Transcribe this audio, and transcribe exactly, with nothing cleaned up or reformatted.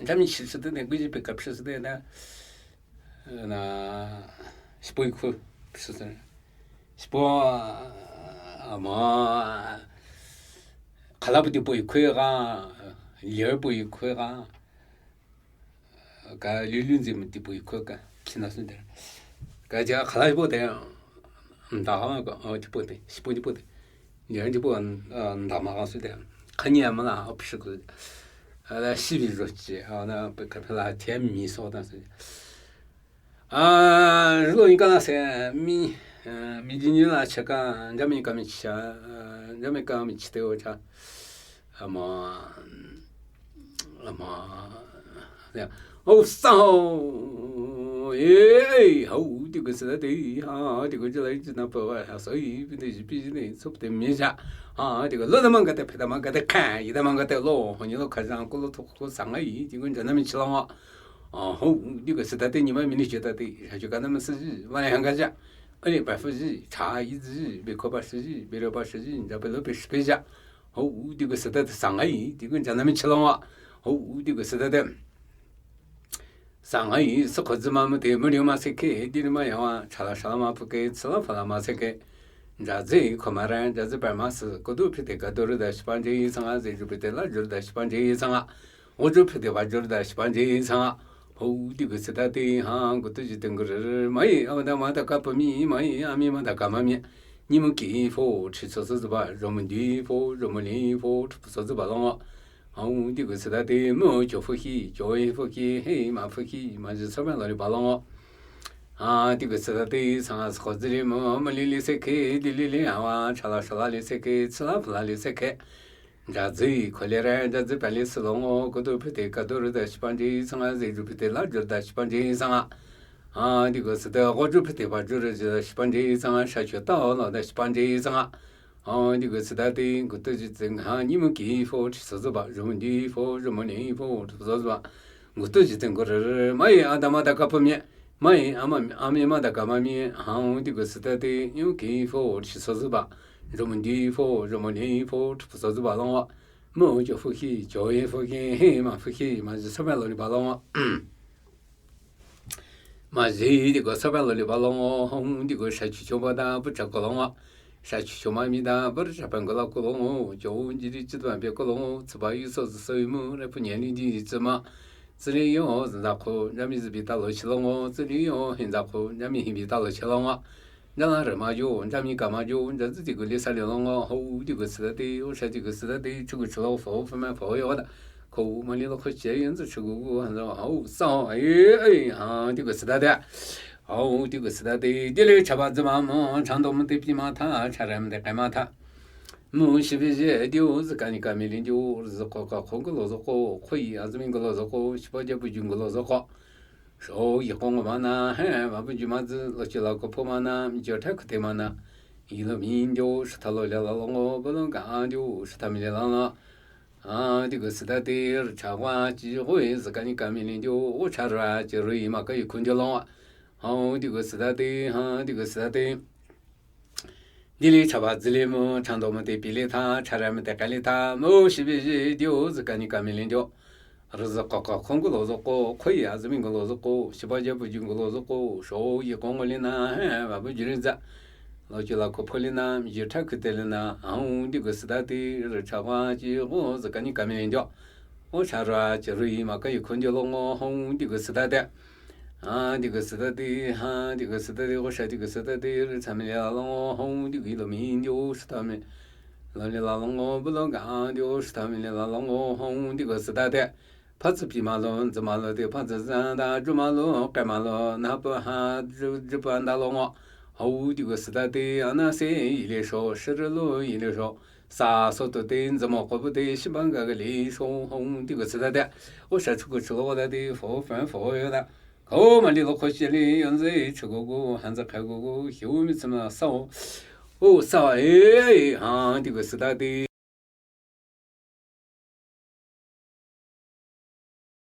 Nzhami chi sü de ne, guji pe kap chi sü de na, na, sipo ikhu, sü de. Sipo, ama, khala bu di po ikhu ga, lir po ikhu ga, ka lulu nzi mu di po ikhu ga, china sü de. Ka ja khala po de, nda ha ko, o, di po de, sipo di po de. Lir di po, nda ma ga sü de. Khanya ma la, o, phi ko. Ala sibi ro chi, a, na, pe ka pe la, tia mi so da sü. A, rilo inka la se, mi, mi jin la chaka, nzhami kami cha, nzhami kami chite o cha. Ama, ama, ya. O, sa ho. Eh, ho, di ko se da de, ha, di ko jala ji na pa wa, ha, so i, bi de ji, bi ji ne, so de mi ja. Ha, di ko lo da mang ka de, pe da mang ka de, ka, i da mang ka de lo, ho ni lo ka jang ko lo to ko sa ngai, di ko jana mi chi la wa. A, ho, di ko se da de, ni ma mi ni che da de, ha, ju ka na ma se ji, wa ne hang ka ja. A ne, ba fu ji, cha i ji, be ko ba shi ji, be lo ba shi ji, ja be lo be shi be ja. Ho, di ko se da de sa ngai, di ko jana mi chi la wa. Ho, di ko se da de. Sa ngai, sa ko zi ma mu de, mu liu ma se ke, di liu ma ya wa, cha la sha la ma pu ke, ci la fa la ma se ke. Ja zi ko ma ran, ja zi pa ma si, ko du pi de ka du ru da shi pan ji sa nga, zi ju pi de la ju ru da shi pan ji sa nga. O ju pi de wa ju ru da shi pan ji sa nga. Ho, di ko se da de, ha, ko tu ji de ngu ru ru, ma i, a ma da ma da ka pa mi, ma i, a mi ma da ka ma mi. Ni mu ki fo, chi so so zi ba, jo mu di fo, jo mu li fo, chi so zi ba lo wa. Hong, di ko se da de, mu jo fu hi, jo i fu hi, he, ma fu hi, ma ji so ma lo li ba lo wa. A, di ko se da de, sa nga sa ko zi li mu, mu li li se ke, di li li a wa, cha la sha la li se ke, ci la fu la li se ke. Ja zi, ko le re, ja zi pa li si lo ngo, ko du pi de, ka du ru da shi pan ji sa nga, zi ju pi de, la ju ru da shi pan ji sa nga. A, di ko se da, go ju pi de, ba ju ru ji da shi pan ji sa nga, sha chu ta o lo da shi pan ji sa nga. A, di ko se da de, ko tu ji zeng ha, ni mu ki fo, chi so zi ba, jo mu di fo, jo mu li fo, chi so zi ba. Ko tu ji zeng ko re re, ma i, a da ma da ka pa mi. Ma i, a ma, a mi ma da ka ma mi, ha, di ko se da de, ni mu ki fo, chi so zi ba. Jo mu di fo, jo mu li fo, chi so zi ba lo wa. Mu jo fu hi, jo i fu hi, he, ma fu hi, ma ji so ma lo li ba lo wa. Ma ji di ko so pa lo li ba lo ngo, hong di ko sha chu cho ba da, bu cha ko lo ngo. Sha chu cho ma mi da, bu cha pa ngo la ko lo ngo, jo ji di chi ba pe ko lo ngo, ci ba yu so so yu mu, re pu nian li di ci ma. Ci li yo, zi da ko, ja mi zi bi ta lo chi lo ngo, ci li yo, hin da ko, ja mi hin bi ta lo chi lo ngo. Ja la re ma jo, ja mi ka ma jo, ja zi di ko li sa li lo ngo, ho di ko si da di, o sha di ko si da di, chu ko chi lo fo, fo ma fo yo da. Ko ma li lo ko che yin zi chu ko gu han zi ho sa ho ai ai ha di ko si da de. Ho di ko si da de. Di le cha ba zi ma mo, chang dong mo de pi ma tha, cha re mo de kai ma tha. Mo shi bi je di o zi ka ni ka mi lin di o, zi ko ka ko ko lo zo ko, ko yi a zi mi ko lo zo ko, shi ba je bu jun ko lo zo ko. Sho yi ko ngo ma na, he, ma bu jun ma zi, lo chi la ko po ma na, mi jo ta ko te ma na. Yi lo mi di o, shi ta lo le la lo ngo, bu lo ka a di o, shi ta mi le la la. A, di ko si da de, ri cha wa, chi ho, zi ka ni ka mi lin di o, o cha ra, chi ru yi ma ka yi kun di lo. Ha, di ko si da de, ha, di ko si da de. Di li cha ba zi li mo, chang dong mo de pi li tha, cha ra mo de kai li tha, mo shi bi ji di o, zi ka ni ka mi lin di o. Ri zi ko ko ko ko lo zo ko, ko yi a zi mi ko lo zo ko, shi ba je bu jun ko lo zo ko, sho yi ko ngo li na, he, ba bu ji li za. Lo chi la ko po li na, mi ji ta ku te li na, a, di ko si da de, ri cha wa, chi ho, zi ka ni ka mi lin di o. O cha ra, chi ru yi ma ka yi kun di lo ngo, ho, di ko si da de. A, di ko si da de, ha, di ko si da de, o sha di ko si da de, ri cha mi li la lo ngo, ho, di ko yi lo mi di o, shi ta mi. Lo li la lo ngo, bu lo ka di o, shi ta mi li la lo ngo, ho, di ko si da de. Pa zi pi ma lo, zi ma lo de, pa zi za da, ju ma lo, kai ma lo, na pa ha, ju, ju pa da lo ngo. Ho, di ko si da de, a na se, yi le sho, shi ri lo, yi le sho. Sa so to de, zi mo ko bu de, shi ba ga ga le sho, ho, di ko si da de. O sha chu ko chu lo da de, fo, fan, fo, yo da. Ko ma li lo ko shi li, yon zi, chu ko gu, han zi kai ko gu, hiu mi zi ma sa o. O, sa, e, e, ha, di ko si da de.